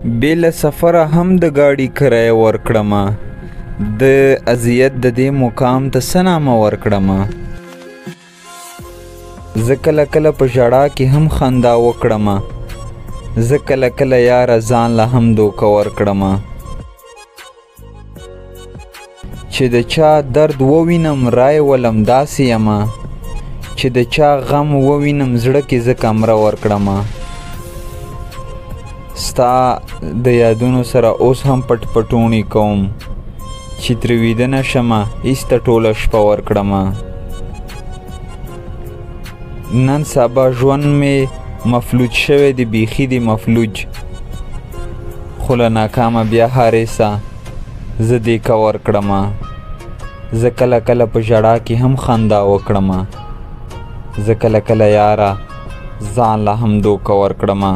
بې له سفره هم د ګاډي کرایه ورکړمه، د اذیت د دې مقام ته څه نامه ورکړمه. زه کله کله په ژړا کې هم خندا وکړمه، زه کله کله یاره ځان له هم دوکه ورکړمه. چې د چا درد ووینم رای ولم داسې یمه، چې د چا غم ووینم زړه کې زه کمره ورکړمه. ستا د یادونو سره اوس هم پټ پټوڼي کوم، چې ترې ویده نه شمه ایسته ټوله شپه ورکړمه. نن سبا ژوند مې مفلوج شوی دی، بیخي دی مفلوج، خو له ناکامه بیا حارثه زه دیکه ورکړمه. زه کله کله په ژړا کې هم خندا وکړمه، زه کله کله یاره ځان له هم دوکه ورکړمه.